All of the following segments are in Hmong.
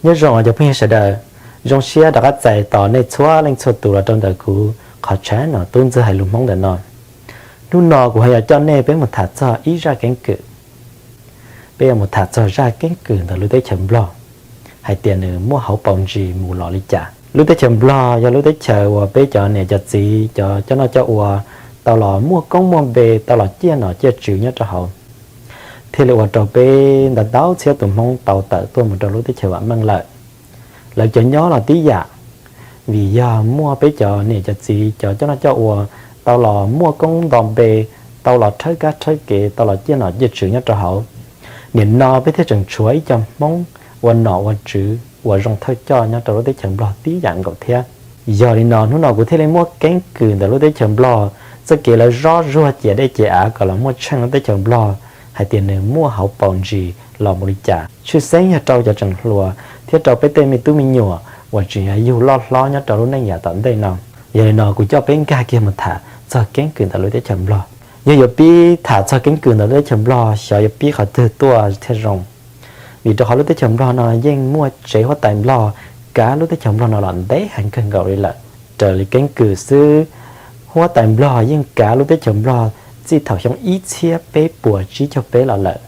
Nyob zoo cov phooj ywg sawv daws, zoo siab rov qab txais tos nej txhua leej txhua tus los rau ntawm kuv qhov channel no, Tub Ntxawg hais lus Hmoob ntawm no. Hnub no kuv ho yuav coj nej peb mus tham txog ib zaj keeb kwm. Peb yuav mus tham txog zaj keeb kwm ntawm lub teb chaws Nplog, hais tias nws muaj hauv paus ntsis mus los li cas. Lub teb chaws Nplog yog lub teb chaws uas peb cov niam cov txiv cov coj noj coj ua tau los muaj koob muaj npe, tau los ciaj nom ciaj tswv nyob rau hauv, thiaj li ua rau peb ntau ntau txhiab tus Hmoob tau tawm tuaj mus rau lub teb chaws vam meej lawm. Lawv cov nyob los tib yam, vim yog muaj peb cov niam cov txiv cov coj noj coj ua tau los muaj koob nto npe, tau los rhawb kab rhawb kev, tau los ciaj nom ciaj tswv nyob rau hauv. Nim no peb thiaj tseem tshuav ib co Hmoob ua nom ua tswv uas zoo thawj coj nyob rau lub teb chaws Nplog tib yam nkaus thiab. Yog li no hnub no kuv thiaj li muab keeb kwm ntawm lub teb chaws Nplog, txoj kev lawv zov zuag ciam dej ciam av kom los muaj tsheej lub teb chaws Nplog, hais tias nws muaj hauv paus ntsis los mus li cas, tshwj xeeb yog rau cov tseem hluas thiab rau peb tej me tub me nyuam uas tseem yuav yug loj hlob nyob rau lub neej yav tom ntej no. Yog li no kuv coj peb nkag kiag mus tham txog keeb kwm ntawm lub teb chaws Nplog. Yog yuav pib tham txog keeb kwm ntawm lub teb chaws Nplog xyov yuav pib qhov twg tuaj thiaj zoo, vim rau qhov lub teb chaws Nplog no yeej muaj tsev huab tais Nplog kav lub teb chaws Nplog no los ntev heev kawg nkaus li lawm. Raws li keeb kwm xwb, huab tais Nplog yeej kav lub teb chaws Nplog txij thaum xyoo ib txhiab peb puas tsib caug peb los lawm,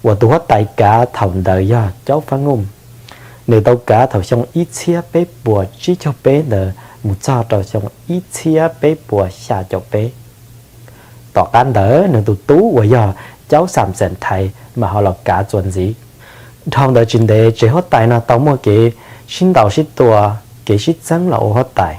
uas tus huab tais kav thaum ntawd yog Caub Fab Nuj. Nws tau kav thaum xyoo ib txhiab peb puas tsib caug peb ntawd mus txog rau xyoo ib txhiab peb puas xya caum peb. Tom qab ntawd nws tus tub uas yog Caub Xam Xeem Thaiv mas ho los kav txuas ntxiv. Dhau ntawd tsis ntev tsev huab tais no tau muaj kev sib ntaus sib tua, kev sib txeeb los ua huab tais.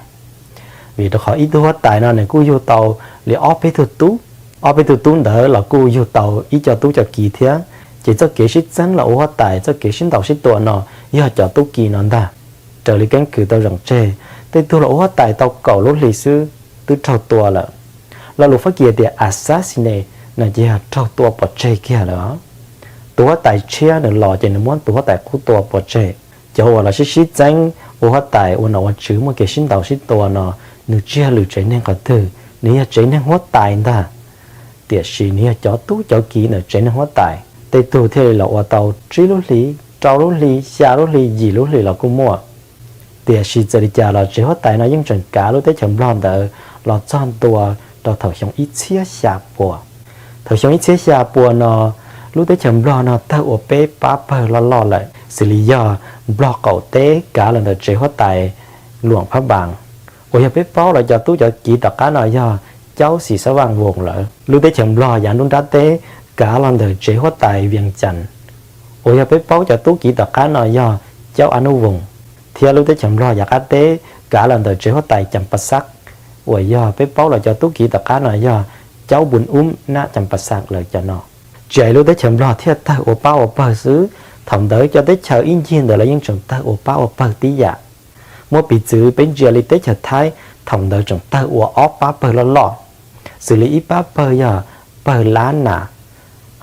Vim rau qhov ib tug huab tais no nws kuj yug tau li ob peb tug tub, ob peb tug tub ntawd los kuj yug tau ib co tub co kiv thiab. Ces txoj kev sib txeeb los ua huab tais, txoj kev sib ntaus sib tua no yog cov tub kiv no ntag. Raws li keeb kwm tau zeem tseg, tej tug los ua huab tais tau kaum lub hli xwb twb raug tua lawm. Lo lus Fab Kis tias assassinate no ces yog raug tua pov tseg kiag lawm. Tus huab tais tshiab nws los ces nws muab tus huab tais qub tua pov tseg. Cov uas los sib sib txeeb ua huab tais ua nom ua tswv muaj kev sib ntaus sib tua no, nws tsis yog lwm tsev neeg qhov twg, nws yog tsev neeg huab tais ntag. Tiam sis nws yog cov tub cov kiv ntawm tsev neeg huab tais. Tej tug thiaj li los ua tau tsib lub hli, rau lub hli, xya lub hli, yim lub hli los kuj muaj. Tiam sis txawm li cas los tsev huab tais no yeej tseem kav lub teb chaws Nplog ntawd los txog ntua rau thaum xyoo ib txhiab xya pua. Thaum xyoo ib txhiab xya pua no, lub teb chaws Nplog no tawg ua peb pab pawg loj loj lawm, xws li yog Nplog qaum teb kav los ntawm tsev huab tais Luam Phab Npas, uas yog peb paub los cov tub cov kiv tom qab no yog Caub Xim Xab Vaj Voos lawm. Lub teb chaws Nplog yav nruab nrab teb kav los ntawm tsev huab tais Vias Cas, uas yog peb paub cov tub kiv tom qab no yog Caub Ab Nub Voos, thiab lub teb chaws Nplog yav qab teb kav los ntawm tsev huab tais Cas Pas Xaj, uas yog peb paub los cov tub kiv tom qab no yog Caub Npus Ub Nab Cas Pas Xaj lawm cov no. Tsis hais lub teb chaws Nplog thiaj tawg ua pab ua pawg xwb, thaum ntawd cov teb chaws ib ncig ntawd los yeej tseem tawg ua pab ua pawg tib yam. Muab piv txwv peb ntsia li teb chaws Thaib thaum ntawd tseem tawg ua ob pab pawg loj loj, xws li ib pab pawg yog pawg Lab Nas,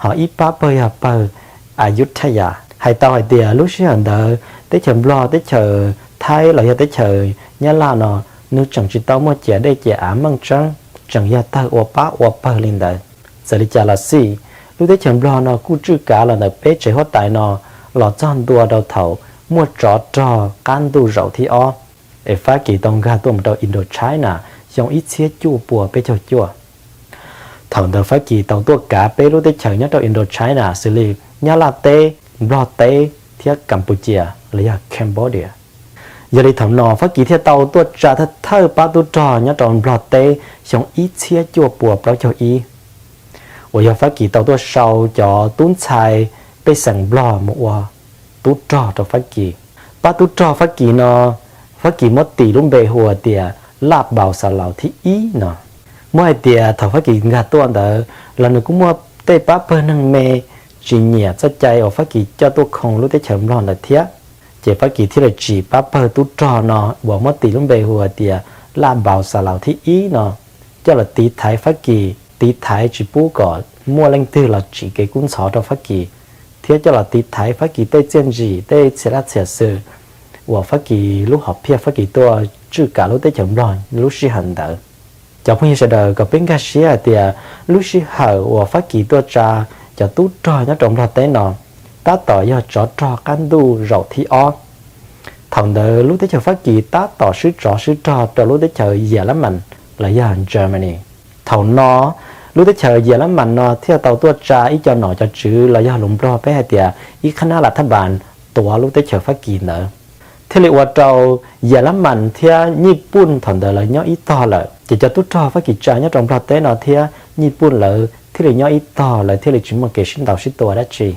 ho ib pab pawg yog pawg Ayutthaya. Hais tau hais tias lub sij hawm ntawd teb chaws Nplog, teb chaws Thaib los yog teb chaws Nyab Laj no, nws tseem tsis tau muaj ciam dej ciam av meej tseeb, tseem yog tawg ua pab ua pawg li ntawd. Txawm li cas los xij, lub teb chaws Nplog no kuj tswj kav los ntawm peb tsev huab tais no los txog ntua rau thaum muaj tsov rog qab ntuj zaum thib ob, es Fab Kis tau nkag tuaj mus rau Indochina xyoo ib txhiab cuaj pua peb caug cuaj. Thaum ntawd Fab Kis tau tuaj kav peb lub teb chaws nyob rau Indochina xws li Nyab Laj teb, Nplog teb thiab Kampuchia los yog Cambodia. Yog li thaum no Fab Kis thiaj tau tuaj tsa thawj thawj pab tub rog nyob rau Nplog teb xyoo ib txhiab cuaj pua plaub caug ib, uas yog Fab Kis tau tuaj sau cov tub ntxhais pej xeem Nplog mus ua tub rog rau Fab Kis. Pab tub rog Fab Kis no, Fab Kis muab tis lub npe hu tias Laj Npaus Xa Laus thib ib no. Muab hais tias thaum Fab Kis nkag tuaj ntawd los nws kuj muaj tej pab pawg neeg me tsis nyiam txoj cai uas Fab Kis coj tuaj khoo lub teb chaws Nplog ntawd thiab. Ces Fab Kis thiaj li tsim pab pawg tub rog no uas muab tis lub npe hu tias Laj Npaus Xa Laus thib ib no coj los tiv thaiv Fab Kis, tiv thaiv tsis pub kom muaj leej twg los tsim kev kub ntxhov rau Fab Kis, thiab coj los tiv thaiv Fab Kis tej txiaj ntsim, tej txhia laj txhia xwm uas Fab Kis lub hom phiaj Fab Kis tuaj tswj kav lub teb chaws Nplog lub sij hawm ntawd. Cov phooj ywg sawv daws, kom peb nkag siab hais tias lub sij hawm uas Fab Kis tuaj tsa cov tub rog nyob rau Nplog teb no, tab tom yog tsov rog qab ntuj zaum thib ob. Thaum ntawd lub teb chaws Fab Kis tab tom swb tsov swb rog rau lub teb chaws Yas Las Mas los yog Germany. Thaum no lub teb chaws Yas Las Mas no thiaj tau tuaj tsa ib co nom cov tswv los yog lus Nplog peb hais tias ib qhab nab lav thab npas tuav lub teb chaws Fab Kis ntawd, thiaj li ua rau Yas Las Mas thiab Nyij Pooj thaum ntawd lawv nyob ib tog lawm. Ces cov tub rog Fab Kis tsa nyob rau Nplog teb no thiab Nyij Pooj lawv thiaj li nyob ib tog, lawv thiaj li tsis muaj kev sib ntaus sib tua dab tsi.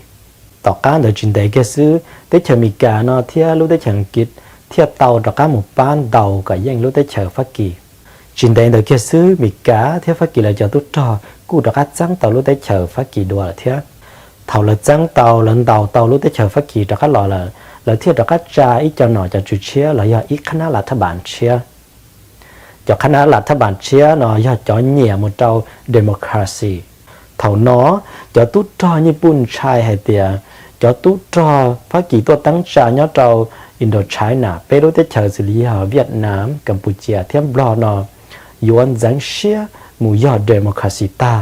Tom qab ntawd tsis ntev kiag xwb, teb chaws Amelikas no thiab lub teb chaws Askiv thiaj tau rov qab mus pab ntaus kom yeej lub teb chaws Fab Kis. Tsis ntev ntawd kiag xwb, Amelikas thiab Fab Kis lawv cov tub rog kuj rov qab txeeb tau lub teb chaws Fab Kis dua lawm thiab. Thaum lawv txeeb tau, lawv ntaus tau lub teb chaws Fab Kis rov qab los lawm, lawv thiaj rov qab tsa ib co nom cov tswv tshiab los yog ib qhab nab lav thab npas tshiab. Cov qhab nab lav thab npas tshiab no yog cov nyiam mus rau democracy. Thaum no cov tub rog Nyij Pooj ntshai hais tias cov tub rog Fab Kis tuaj teeb tsa nyob rau Indochina peb lub teb chaws xws li yog Vietnam, Campuchia thiab Nplog no yuav ntxeev siab mus yog democracy tag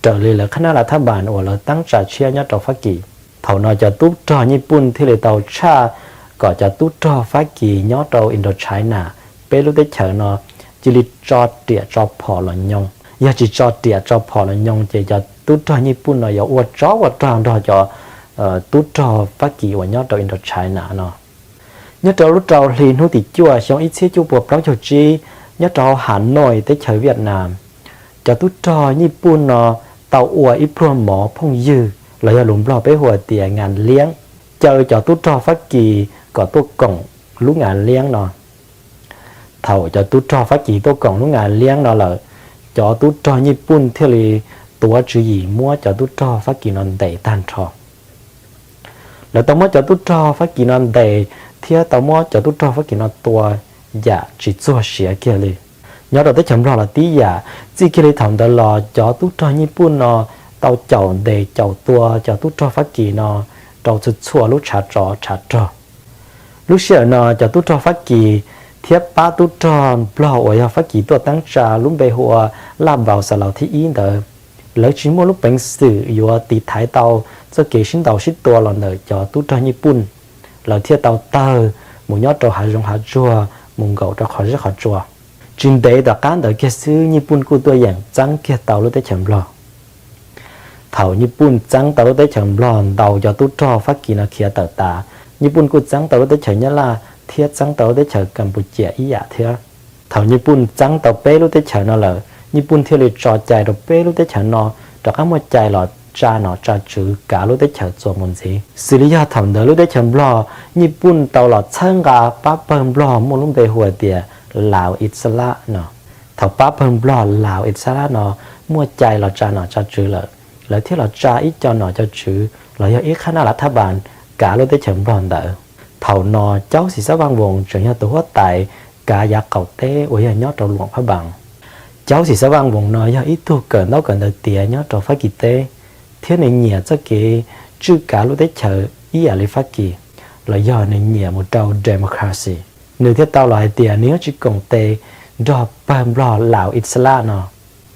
raws li lawv qhab nab lav thab npas uas lawv teeb tsa tshiab nyob rau Fab Kis. Thaum no cov tub rog Nyij Pooj thiaj li tau tshaj kom cov tub rog Fab Kis nyob rau Indochina peb lub teb chaws no cia li tso riam tso phom los nyoos. Yog tsis tso riam tso phom los nyoos ces cov tub rog Nyij Pooj no yuav ua tsov ua rog nrog cov tub rog Fab Kis uas nyob rau Indochina no. Nyob rau lub rau hli hnub tim cuaj xyoo ib txhiab cuaj puas plaub caug tsib, nyob rau hauv Hanoi teb chaws Vietnam, cov tub rog Nyij Pooj no tau ua ib pluag mov phooj ywg los yog lus Nplog peb hu tias ngas liab, caw cov tub rog Fab Kis kom tuaj koom lub ngas liab no. Thaum cov tub rog Fab Kis tuaj koom lub ngas liab no lawm, cov tub rog Nyij Pooj thiaj li tuav tswv yim muab cov tub rog Fab Kis no ntes tag nrho. Lawv tau muab cov tub rog Fab Kis no ntes thiab tau muab cov tub rog Fab Kis no tua yam tsis txuag siav kiag li. Nyob rau teb chaws Nplog los tib yam, txij kiag li thaum ntawd los cov tub rog Nyij Pooj no tau caum ntes caum tua cov tub rog Fab Kis no rau txhua txhua lub tshav tsov tshav rog. Lub sij hawm no cov tub rog Fab Kis thiab pab tub rog Nplog uas yog Fab Kis tuaj teeb tsa lub npe hu ua Laj Npaus Xas Laus thib ib ntawd, lawv tsis muaj lub peev xwm yuav tiv thaiv tau txoj kev sib ntaus sib tua los ntawm cov tub rog Nyij Pooj. Lawv thiaj tau tawg mus nyob rau hav zoov hav tsuag mus nkaum rau qhov zeb qhov tsua. Tsis ntev tom qab ntawd kiag xwb Nyij Pooj kuj tuaj yeem txeeb kiag tau lub teb chaws Nplog. Thaum Nyij Pooj txeeb tau lub teb chaws Nplog ntaus cov tub rog Fab Kis no khiav tawm tas, Nyij Pooj kuj txeeb tau lub teb chaws Nyab Laj thiab txeeb tau lub teb chaws Kampuchia ib yam thiab. Thaum Nyij Pooj txeeb tau peb lub teb chaws no lawm, Nyij Pooj thiaj li tso cai rau peb lub teb chaws no rov qab muaj cai los tsa nom tsa tswv kav lub teb chaws txuas mus ntxiv. Xws li yog thaum ntawd lub teb chaws Nplog, Nyij Pooj tau los txhawb nqa pab pawg Nplog muaj lub npe hu tias Laus Ixalaj no. Thaum pab pawg Nplog Laus Ixalaj no muaj cai los tsa nom tsa tswv lawm, lawv thiaj los tsa ib co nom cov tswv los yog ib qhab naj lav thab npas kav lub teb chaws Nplog ntawd. Thaum no Caub Xim Xab Vaj Voos tseem yog tus huab tais kav yav qaum teb uas yog nyob rau Luam Phab Npas. Caub Xim Xab Vaj Voos no yog ib tug kawm ntaub kawm ntawv tiav nyob rau Fab Kis teb, thiab nws nyiam txoj kev tswj kav lub teb chaws ib yam li Fab Kis, los yog nws nyiam mus rau democracy. Nws thiaj tau los hais tias nws yuav tsis koom tes nrog pawg Nplog Laus Ixalaj no.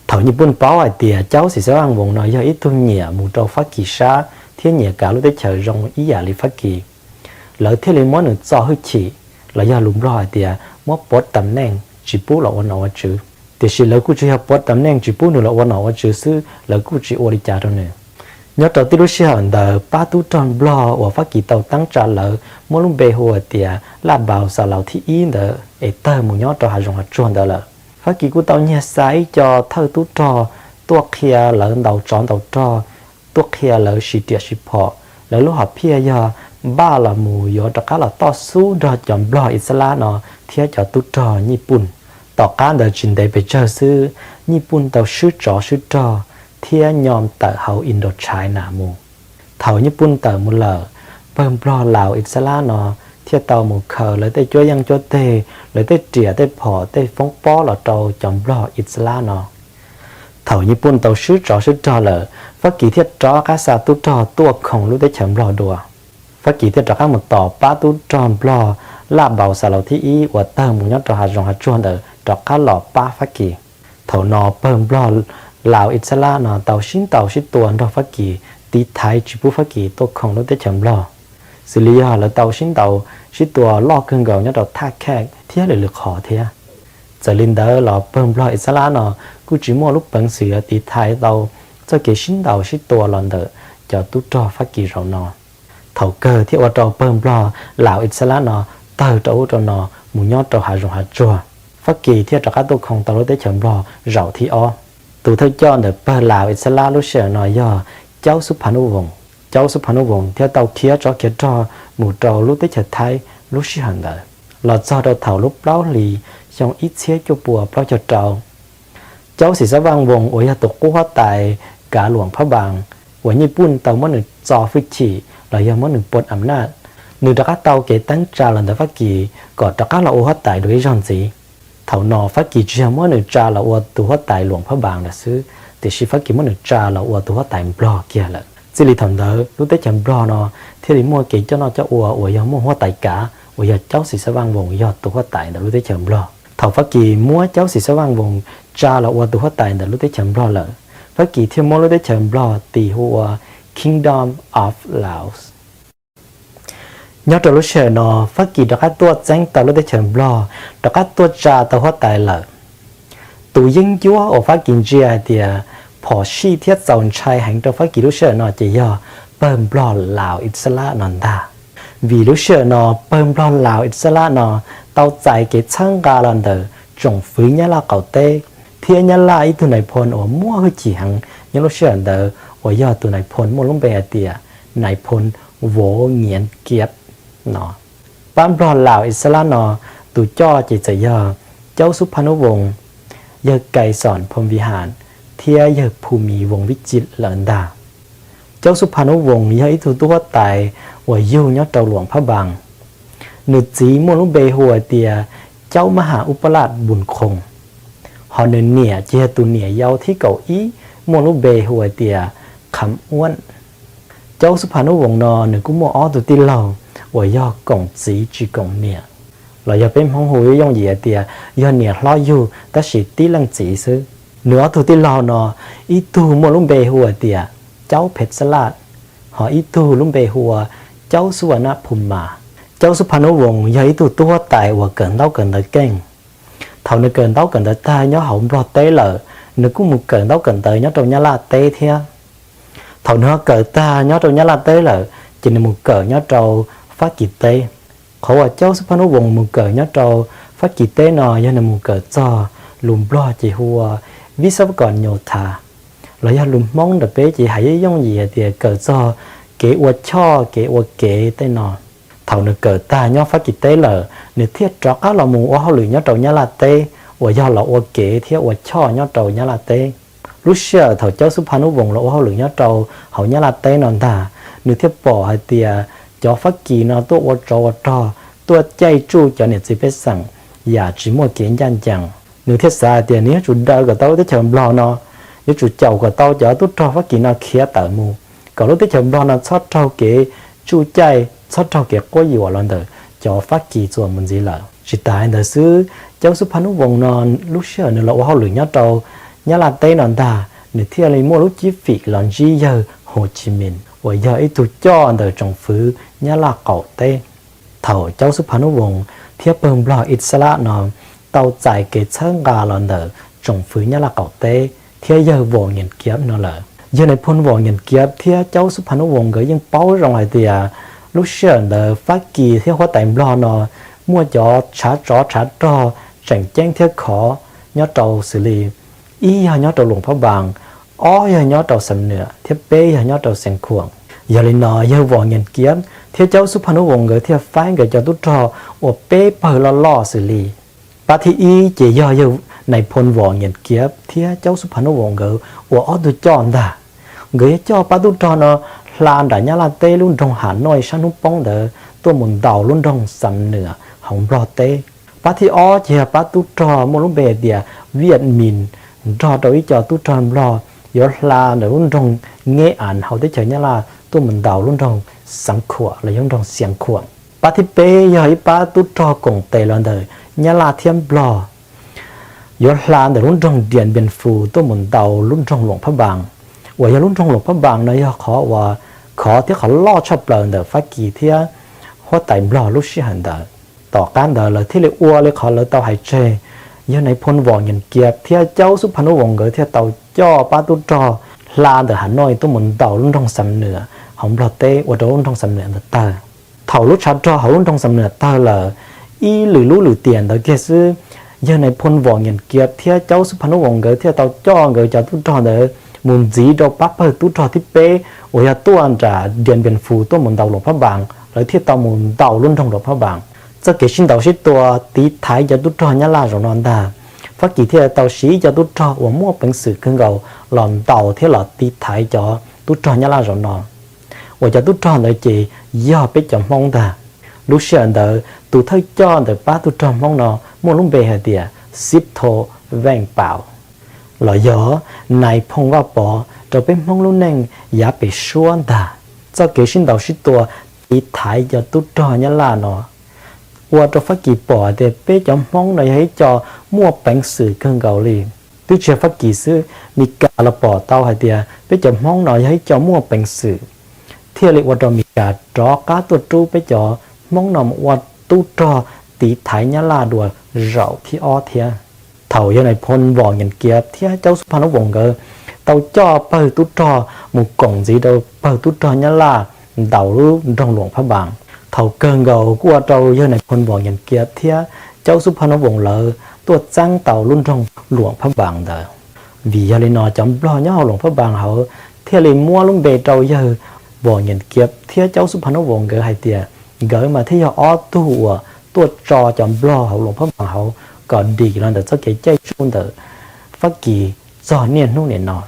Thaum Nyij Pooj paub hais tias Caub Xim Xab Vaj Voos no yog ib tug nyiam mus rau Fab Kis sab thiab nyiam kav lub teb chaws zoo ib yam li Fab Kis, lawv thiaj li muab nws txo hwj chim, los yog lus Nplog hais tias muab puav tam neej tsis pub los ua nom ua tswv. Tiam sis lawv kuj tsis yog puav tam neej tsis pub nws los ua nom ua tswv xwb, lawv kuj tsis ua li cas rau nws. Nyob rau tib lub sij hawm ntawd pab tub rog Nplog uas Fab Kis tau teeb tsa lawv muab lub npe hu tias Laj Npaus Xas Laus thib ib ntawd es tawg mus nyob rau hav zoov hav tsuag ntawd lawm. Fab Kis kuj tau nyiag xa ib co thawj tub rog tuaj qhia lawv ntaus tsov ntaus rog, tuaj qhia lawv siv riam siv phom, lawv lub hom phiaj yog npaj los mus yuav rov qab los toj xub nrog cov Nplog Ixalaj no thiab cov tub rog Nyij Pooj. Tom qab ntawd tsis ntev pes tsawg xwb, Nyij Pooj tau swb tsov swb rog thiab nyo tawm hauv Indochina mus. Thaum Nyij Pooj tawm mus lawm, pawg Nplog Laus Ixalaj no thiaj tau mus khaws lawv tej cuab yeej cuab teg, lawv tej riam tej phom tej foob pob los rau cov Nplog Ixalaj no. Thaum Nyij Pooj tau swb tsov swb rog lawm, Fab Kis thiaj rov qab xa tub rog tuaj khoom lub teb chaws Nplog dua. Fab Kis thiaj rov qab mus tos pab tub rog Nplog Laj Npaus Xas Laus thib ib uas tawg mus nyob rau hav zoov hav tsuag ntawd rov qab los pab Fab Kis. Thaum no pawg Nplog Laus Ixalaj no tau sib ntaus sib tua nrog Fab Kis tiv thaiv tsis pub Fab Kis tuaj khoom lub teb chaws Nplog. Xws li yog lawv tau sib ntaus sib tua loj kawg nkaus nyob rau Thaj Khaj thiab lwm lwm qhov thiab. Txawm li ntawd los pawg Nplog Ixalab no kuj tsis muaj lub peev xwm yuav tiv thaiv tau txoj kev sib ntaus sib tua los ntawm cov tub rog Fab Kis zaum no. Thaum kawg thiaj ua rau pawg Nplog Laus Ixalab no tawg rau ub rau no mus nyob rau hav zoov hav tsuag. Fab Kis thiaj rov qab tuaj khoom tau lub teb chaws Nplog zaum thib ob. Tus thawj coj ntawm pawg Laus Ixalab lub sij hawm no yog Caub Xub Pha Nub Voos. Caub Xub Pha Nub Voos thiaj tau khiav tsov khiav rog mus rau lub teb chaws Thaib lub sij hawm ntawd. Los txog rau thaum lub plaub hlis xyoo ib txhiab cuaj pua plaub caug rau, Caub Xis Xab Vaj Voos uas yog tus qub huab tais kav Luam Phab Npas uas Nyij Pooj tau muab nws txo hwj chim los yog muab nws pos am naj, nws rov qab tau kev teeb tsa los ntawm Fab Kis kom rov qab los ua huab tais dua ib zaug ntxiv. Thaum no Fab Kis tsis yog muab nws tsa los ua tus huab tais Luam Phab Npas lawm xwb, tiam sis Fab Kis muab nws tsa los ua tus huab tais Nplog kiag lawm. Txij li thaum ntawd lub teb chaws Nplog no thiaj li muaj kev coj noj coj ua uas yog muaj huab tais kav uas yog Caub Xis Xab Vaj Voos yog tus huab tais ntawm lub teb chaws Nplog. Thaum Fab Kis muab Caub Xis Xab Vaj Voos tsa los ua tus huab tais ntawm lub teb chaws Nplog lawm, Fab Kis thiaj muab lub teb chaws Nplog tis hu ua Kingdom of Laos. Nyob rau lub sij hawm no Fab Kis rov qab tuaj txeeb tau lub teb chaws Nplog, rov qab tuaj tsa tau huab tais lawm. Tus yeeb ncuab uas Fab Kis ntsia hais tias phom sij thiab txaus ntshai heev rau Fab Kis lub sij hawm no ces yog pawg Nplog Laus Ixalab no ntag. Vim lub sij hawm no pawg Nplog Laus Ixalab no tau txais kev txhawb nqa los ntawm tsoom fwv Nyab Laj qaum teb thiab Nyab Laj ib tug nais phoo uas muaj hwj chim heev nyob lub sij hawm ntawd uas yog tus nais phoo muaj lub npe hais tias nais phoo Vos Nyias Kiav no. Pab Nplog Laus Ixalab no tus coj ces txawm yog Caub Xub Pha Nub Voos, yawg Kais Xoos Phoo Vij Has thiab yawg Phu Mis Voos Vij Cim lawm ntag. Caub Xub Pha Nub Voos yog ib tug tub huab tais uas yug nyob rau Luam Phab Npas. Nws txiv muaj lub npe hu hais tias Caub Mab Has Ub Pab Laj Npus Khoos, hos nws niam ces yog tus niam yau thib kaum ib muaj lub npe hu hais tias Kham Uab. Caub Xub Pha Nub Voos no nws kuj muaj ob tug tij laug uas yog koom txiv tsis koom niam, los yog peb Hmoob hu yooj yim hais tias yog niam hlob yug tab sis tib leej txiv xwb. Nws ob tug tij laug no ib tug muaj lub npe hu hais tias Caub Phem Xab Laj, hos ib tug lub npe hu ua Caub Xub Vas Naj Phu Mas. Caub Xub Pha Nub Voos yog ib tug tub huab tais uas kawm ntaub kawm ntawv keej. Thaum nws kawm ntaub kawm ntawv tag nyob hauv Nplog teb lawm, nws kuj mus kawm ntaub kawm ntawv nyob rau Nyab Laj teb thiab. Thaum nws ho kawm tag nyob rau Nyab Laj teb lawm ces nws mus kawm nyob rau Fab Kis teb. Qhov uas Caub Xub Pha Nub Voos mus kawm nyob rau Fab Kis teb no yog nws mus kawm txog lus Nplog ces hu ua Vib Xab Vas Kos Nyos Thas, los yog lus Hmoob ntawm peb ces hais yooj yim hais tias kawm txog kev ua choj kev ua kev tej no. Thaum nws kawm tag nyob Fab Kis teb lawm nws thiaj rov qab los mus ua hauj lwm nyob rau Nyab Laj teb uas yog los ua kev thiab ua choj nyob rau Nyab Laj teb. Lub sij hawm thaum Caub Xub Pha Nub Voos los ua hauj lwm nyob rau hauv Nyab Laj teb no ntag, nws thiaj pom hais tias cov Fab Kis no tuaj ua tsov ua rog, tuaj caij tsuj cov niam txiv pej xeem yam tsis muaj kev ncaj ncees. Nws thiaj xav hais tias nws yuav tsum daws kom tau lub teb chaws Nplog no, yuav tsum caum kom tau cov tub rog Fab Kis no khiav tawm mus, kom lub teb chaws Nplog no txhob raug kev tsuj caij txhob raug kev quab yuam los ntawm cov Fab Kis txuas mus ntxiv lawm. Tsis tas li ntawd xwb, Caub Xub Pha Nub Voos no lub sij hawm nws los ua hauj lwm nyob rau Nyab Laj teb no ntag, nws thiaj li muaj lub cib fim los ntsib yawg Hos Tsis Mis uas yog ib tug coj ntawm tsoom fwv Nyab Laj qaum teb. Thaum Caub Xub Pha Nub Voos thiab pawg Nplog Ixalab no tau txais kev txhawb nqa los ntawm tsoom fwv Nyab Laj qaum teb thiab yawg Vom Nyas Kiav no lawm, yawg nais phoo Vom Nyas Kiav thiab Caub Xub Pha Nub Voos nkawd yeej paub zoo hais tias lub sij hawm ntawd Fab Kis thiab huab tais Nplog no muaj cov tshav tsov tshav rog tseem ceeb thiab khov nyob rau xws li ib yog nyob rau Luam Phab Npas, ob yog nyob rau Xam Nuam thiab peb yog nyob rau Xeev Khuam. Yog li no yawg Vom Nyas Kiav thiab Caub Xub Pha Nub Voos nkawd thiaj faib nkawd cov tub rog ua peb pawg loj loj xws li pab thib ib ces yog yawg nais phoo Vom Nyas Kiav thiab Caub Xub Pha Nub Voos nkawd ua ob tug coj ntag. Nkawd yuav coj pab tub rog no hla nram Nyab Laj teb lub nroog Ham Noj sab hnub poob ntawd tuaj mus ntaus lub nroog Xam Nuam hauv Nplog teb. Pab thib ob ces yog pab tub rog muaj lub npe hais tias Viaj Mis nrog rau ib co tub rog Nplog yuav hla ntawm lub nroog Ngeb As hauv teb chaws Nyab Laj tuaj mus ntaus lub nroog Xeev Khuam los yog lub nroog Xiav Khuam. Pab thib peb yog ib pab tub rog koom tes los ntawm Nyab Laj thiab Nplog yuav hla ntawm lub nroog Dias Npias Fus tuaj mus ntaus lub nroog Luam Phab Npas. uas yog lub nroog Luam Phab Npas no yog qhov uas khov thiab qhov loj tshaj plaws ntawm Fab Kis thiab huab tais Nplog lub sij hawm ntawd. Tom qab ntawd lawv thiaj li ua li qhov lawv tau hais tseg, yog Nais Phoo Vom Nyas Kiav thiab Caub Xub Phaj Nub Voos nkawd thiaj tau coj pab tub rog hla ntawm Hav Noij tuaj mus ntaus lub nroog Xam Nuas hauv Nplog teb ua rau lub nroog Xam Nuas ntawd tawg. Thaum lub tshav rog hauv lub nroog Xam Nuas tawg lawm, ib lwm lub lwm tiam ntawd kiag xwb, yog Nais Phoo Vom Nyas Kiav thiab Caub Xub Phaj Nub Voos nkawd thiaj tau coj nkawd cov tub rog ntawd mus ntxiv rau pab pawg tub rog thib peb uas yog tuaj nram Dias Npias Fus tuaj mus ntaus Luam Phab Npas, lawv thiaj tau mus ntaus lub nroog Luam Phab Npas. Txoj kev sib ntaus sib tua tiv thaiv cov tub rog Nyab Laj zaum no ntag, Fab Kis thiaj tau siv ib co tub rog uas muaj peev xwm kawg nkaus los ntaus thiab los tiv thaiv cov tub rog Nyab Laj zaum no. Uas cov tub rog ntawd ces yog peb cov Hmoob ntag. Lub sij hawm ntawd tus thawj coj ntawm pab tub rog Hmoob no muaj lub npe hais tias Xib Tho Veej Paus, los yog Nais Phoo Vaj Pov rau peb Hmoob lub neej yav pem suab ntag. Txoj kev sib ntaus sib tua tiv thaiv cov tub rog Nyab Laj no ua rau Fab Kis pom tias peb cov Hmoob no yog ib co muaj peev xwm kawg nkaus li. Twb tsis yog Fab Kis xwb, Mis Kas los pom tau hais tias peb cov Hmoob no yog ib co muaj peev xwm, thiaj li ua rau Mis Kas rov qab tuaj rub peb cov Hmoob no mus ua tub rog tiv thaiv Nyab Laj dua zaum thib ob thiab. Thaum yog Nais Phoo Vom Nyas Kiav thiab Caub Xub Phaj Nub Voos nkawd tau coj pawg tub rog mus koom ntxiv rau pawg tub rog Nyab Laj ntaus lub nroog Luam Phab Npas, thaum kawg nkaus kuj ua rau yog Nais Phoo Vom Nyas Kiav thiab Caub Xub Phaj Nub Voos lawv tuaj txeeb tau lub nroog Luam Phab Npas ntawd. Vim yog li no cov Nplog nyob hauv Luam Phab Npas hauv thiaj li muab lub npe rau yawg Vom Nyas Kiav thiab Caub Xub Phaj Nub Voos nkawd hais tias nkawd mas thiaj yog ob tug uas tuaj tso cov Nplog hauv Luam Phab Npas hauv kom dim los ntawm txoj kev caij tsuj ntawm Fab Kis txog niaj hnub nim no.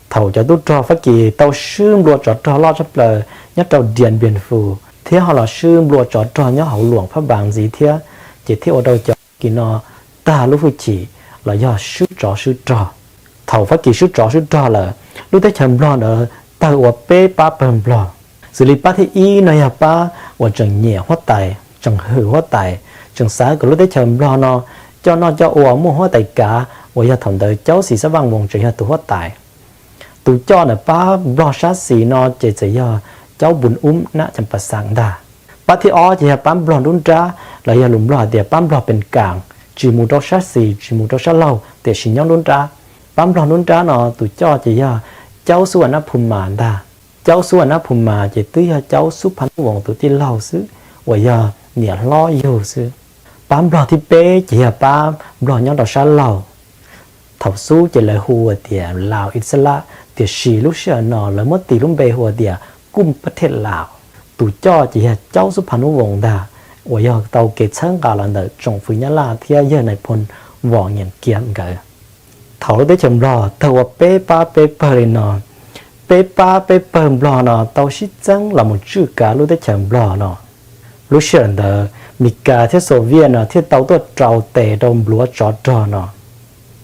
Thaum cov tub rog Fab Kis tau swb nplua tsov rog loj tshaj plaws nyob rau Dias Npias Fus thiab ho los swb nplua tsov rog nyob hauv Luam Phab Npas ntxiv thiab, ces thiaj ua rau cov Fab Kis no tag lub hwj chim los yog swb tsov swb rog. Thaum Fab Kis swb tsov swb rog lawm, lub teb chaws Nplog ntawd tawg ua peb pab pawg Nplog. Xws li pab thib ib no yog pab uas tseem nyiam huab tais, tseem hwm huab tais, tseem xav kom lub teb chaws Nplog no coj noj coj ua muaj huab tais kav uas yog thaum ntawd Caub Xis Xab Vaj Voos tseem yog tus huab tais. Tus coj ntawm pab Nplog sab xis no ces txawm yog Caub Npus Ub Nab Cas Pas Xaas ntag. Pab thib ob ces yog pab Nplog nruab nrab los yog lus Nplog hais tias pab Nplog Pes Kas, tsis mus rau sab xis tsis mus rau sab laug tiam sis nyob nruab nrab. Pab Nplog nruab nrab no tus coj ces yog Caub Xub Vas Nab Phu Mas ntag. Caub Xub Vas Nab Phu Mas ces twb yog Caub Xub Phaj Nub Voos tus tij laug xwb, uas yog niam hlob yug xwb. Pab Nplog thib peb ces yog pab Nplog nyob rau sab laug. Thaum xub ces lawv hu ua tias Laus Ixalaj, tiam sis lub sij hawm no lawv muab tis lub npe hu ua tias Kuj Pab Thej Laus. Tus coj ces yog Caub Xub Phaj Nub Voos ntag, uas yog tau kev txhawb nqa los ntawm tsoom fwv Nyab Laj thiab yawg Nais Phoo Vom Nyas Kiav nkawd. Thaum lub teb chaws Nplog tawg ua peb pab peb pawg li no, peb pab peb pawg Nplog no tau sib txeeb los mus tswj kav lub teb chaws Nplog no. Lub sij hawm ntawd Mis Kas thiab Xov Viaj no thiaj tau tuaj rau tes rau npluav tsov rog no.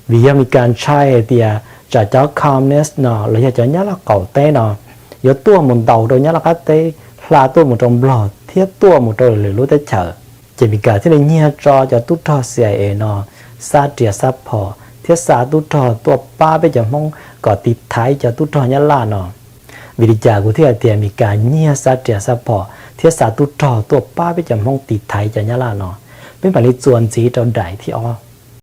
Vim yog Mis Kas ntshai hais tias tsam cov Communist no los yog cov Nyab Laj qaum teb no yuav tuaj mus ntaus rau Nyab Laj qab teb, hla tuaj mus rau Nplog thiab tuaj mus rau lwm lub teb chaws, ces Mis Kas thiaj li nyiag tso cov tub rog C I A no xa riam xa phom thiab xa tub rog tuaj pab peb cov Hmoob kom tiv thaiv cov tub rog Nyab Laj no. Vim li cas kuv thiaj hais tias Mis Kas nyiag xa riam xa phom thiab xa tub rog tuaj pab peb cov Hmoob tiv thaiv cov Nyab Laj no? Peb mam li txuas ntxiv rau daim thib ob.